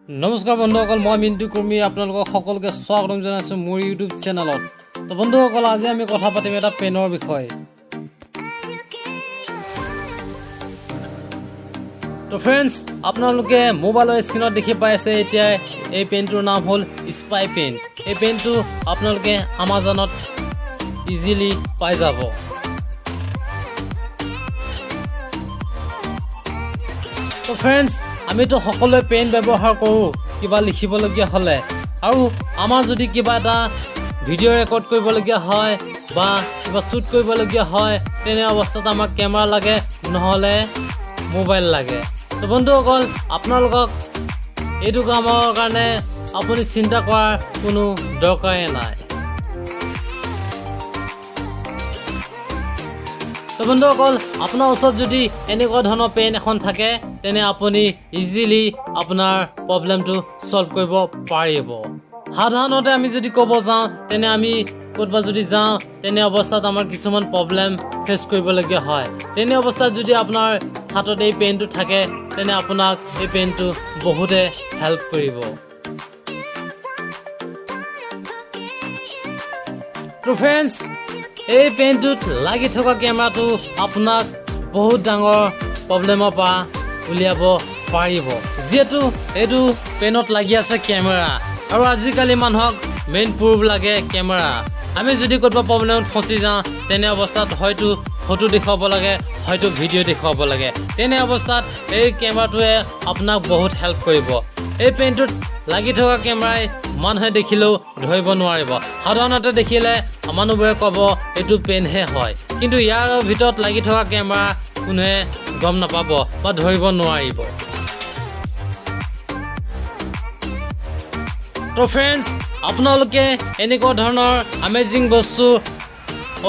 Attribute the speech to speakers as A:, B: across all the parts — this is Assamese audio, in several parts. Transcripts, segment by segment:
A: নমস্কাৰ বন্ধুসকল, মই মিণ্টু কুৰ্মী আপোনালোকক সকলোকে স্বাগতম জনাইছোঁ মোৰ ইউটিউব চেনেলত। তো বন্ধুসকল, আজি আমি কথা পাতিম এটা পেনৰ বিষয়ে। তো ফ্ৰেণ্ডছ, আপোনালোকে মোবাইলৰ স্ক্ৰীণত দেখি পাইছে এতিয়া, এই পেনটোৰ নাম হ'ল স্পাই পেন। এই পেনটো আপোনালোকে আমাজনত ইজিলি পাই যাব। তো ফ্ৰেণ্ডছ, আমিতো সকলোৱে পেন ব্যৱহাৰ কৰোঁ কিবা লিখিবলগীয়া হ'লে আৰু আমাৰ যদি কিবা এটা ভিডিঅ' ৰেকৰ্ড কৰিবলগীয়া হয় বা কিবা শ্বুট কৰিবলগীয়া হয়, তেনে অৱস্থাত আমাক কেমেৰা লাগে, নহ'লে মোবাইল লাগে। তো বন্ধুসকল, আপোনালোকক এইটো কামৰ কাৰণে আপুনি চিন্তা কৰাৰ কোনো দৰকাৰেই নাই। তো বন্ধুসকল, আপোনাৰ ওচৰত যদি এনেকুৱা ধৰণৰ পেন এখন থাকে, তেনে আপুনি ইজিলি আপোনাৰ প্ৰব্লেমটো ছল্ভ কৰিব পাৰিব। সাধাৰণতে আমি যদি ক'ব যাওঁ, তেনে আমি ক'ৰবাত যদি যাওঁ, তেনে অৱস্থাত আমাৰ কিছুমান প্ৰব্লেম ফেচ কৰিবলগীয়া হয়। তেনে অৱস্থাত যদি আপোনাৰ হাতত এই পেনটো থাকে, তেনে আপোনাক এই পেনটো বহুতে হেল্প কৰিব। তো ফ্ৰেণ্ডছ, এই পেনটোত লাগি থকা কেমেৰাটো আপোনাক বহুত ডাঙৰ প্ৰব্লেমৰ পৰা উলিয়াব পাৰিব, যিহেতু এইটো পেনত লাগি আছে কেমেৰা আৰু আজিকালি মানুহক মেইন প্ৰুফ লাগে কেমেৰা। আমি যদি ক'ৰবাত প্ৰব্লেমত ফচি যাওঁ, তেনে অৱস্থাত হয়তো ফটো দেখুৱাব লাগে, হয়তো ভিডিঅ' দেখুৱাব লাগে। তেনে অৱস্থাত এই কেমেৰাটোৱে আপোনাক বহুত হেল্প কৰিব। এই পেনটোত লাগি থকা কেমেৰাই মানুহে দেখিলেও ধৰিব নোৱাৰিব। সাধাৰণতে দেখিলে মানুহবোৰে ক'ব এইটো পেনহে হয়, কিন্তু ইয়াৰ ভিতৰত লাগি থকা কেমেৰা কোনোৱে গম নাপাব বা ধৰিব নোৱাৰিব। তো ফ্ৰেণ্ডছ, আপোনালোকে এনেকুৱা ধৰণৰ আমেজিং বস্তু,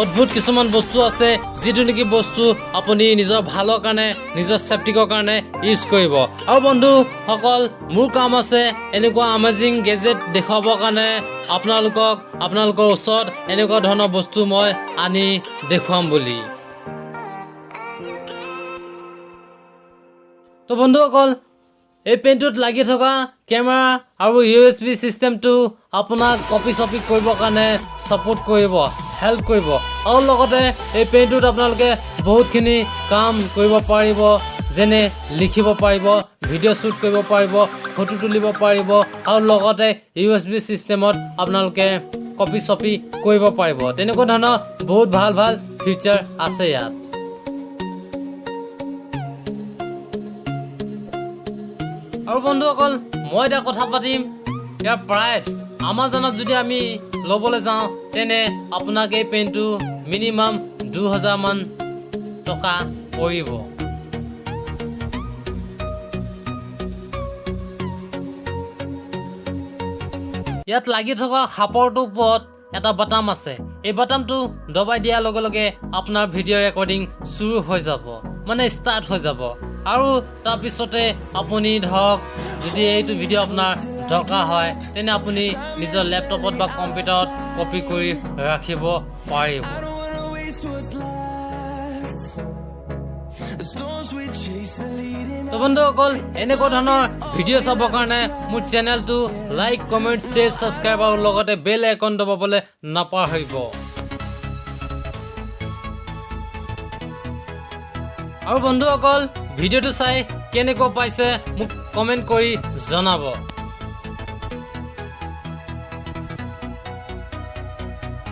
A: অদ্ভুত কিছুমান বস্তু আছে, যিটো নেকি বস্তু আপুনি নিজৰ ভালৰ কাৰণে, নিজৰ ছেফটিকৰ কাৰণে ইউজ কৰিব। আৰু বন্ধুসকল, মোৰ কাম আছে এনেকুৱা আমেজিং গেজেট দেখুৱাবৰ কাৰণে আপোনালোকক, আপোনালোকৰ ওচৰত এনেকুৱা ধৰণৰ বস্তু মই আনি দেখুৱাম বুলি। তো বন্ধুসকল, এই পেনটোত লাগি থকা কেমেৰা আৰু ইউএছবি ছিষ্টেমটো আপোনাক কপি চপি কৰিবৰ কাৰণে ছাপোৰ্ট কৰিব, হেল্প কৰিব। আৰু লগতে এই পেনটোত আপোনালোকে বহুতখিনি কাম কৰিব পাৰিব, যেনে লিখিব পাৰিব, ভিডিঅ' শ্বুট কৰিব পাৰিব, ফটো তুলিব পাৰিব আৰু লগতে ইউএছবি ছিষ্টেমত আপোনালোকে কপি চপি কৰিব পাৰিব। তেনেকুৱা ধৰণৰ বহুত ভাল ভাল ফিচাৰ আছে ইয়াত। আৰু বন্ধুসকল, মই এতিয়া কথা পাতিম ইয়াৰ প্ৰাইচ। আমাজনত যদি আমি ল'বলৈ যাওঁ, তেনে আপোনাক এই পেনটো মিনিমাম 2000মান টকা পৰিব। ইয়াত লাগি থকা খাপৰটোৰ ওপৰত এটা বাটাম আছে। এই বাটামটো দবাই দিয়াৰ লগে লগে আপোনাৰ ভিডিঅ' ৰেকৰ্ডিং চুৰু হৈ যাব, মানে ষ্টাৰ্ট হৈ যাব। আৰু তাৰপিছতে আপুনি ধৰক যদি এইটো ভিডিঅ' আপোনাৰ দৰকাৰ হয়, তেনে আপুনি নিজৰ লেপটপত বা কম্পিউটাৰত কপি কৰি ৰাখিব পাৰিব।
B: I don't wanna waste what's left. The storms we chase are leading
A: তো বন্ধুসকল, এনেকুৱা ধৰণৰ ভিডিঅ' চাবৰ কাৰণে মোৰ চেনেলটো লাইক, কমেণ্ট, শ্বেয়াৰ, ছাবস্ক্ৰাইব আৰু লগতে বেল আইকন দবাবলৈ নাপাহৰিব। আৰু বন্ধুসকল, ভিডিঅ'টো চাই কেনেকুৱা পাইছে মোক কমেণ্ট কৰি জনাব।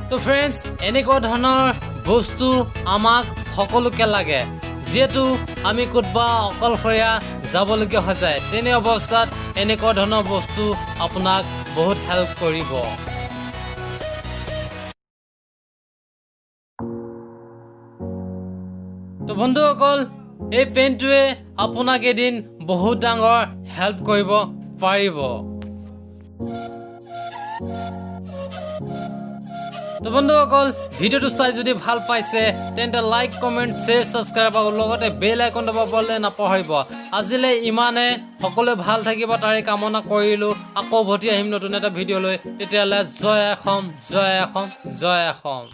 A: তো ফ্ৰেণ্ডছ, এনেকুৱা ধৰণৰ বস্তু আমাক সকলোকে লাগে, যিহেতু আমি ক'তবা অকলশৰীয়া যাবলগীয়া হৈ যায়, তেনে অৱস্থাত এনেকুৱা ধৰণৰ বস্তু আপোনাক বহুত হেল্প কৰিব। তো বন্ধুসকল, এই পেনটোৱে আপোনাক এদিন বহুত ডাঙৰ হেল্প কৰিব পাৰিব। তো বন্ধুসকল, ভিডিঅ'টো চাই যদি ভাল পাইছে, তেন্তে লাইক, কমেণ্ট, শ্বেয়াৰ, ছাবস্ক্ৰাইব আৰু লগতে বেল আইকন দবাবলৈ নাপাহৰিব। আজিলৈ ইমানে। সকলোৱে ভাল থাকিব তাৰে কামনা কৰিলোঁ। আকৌ উভতি আহিম নতুন এটা ভিডিঅ' লৈ। তেতিয়াহ'লে জয় অসম, জয় অসম, জয় অসম।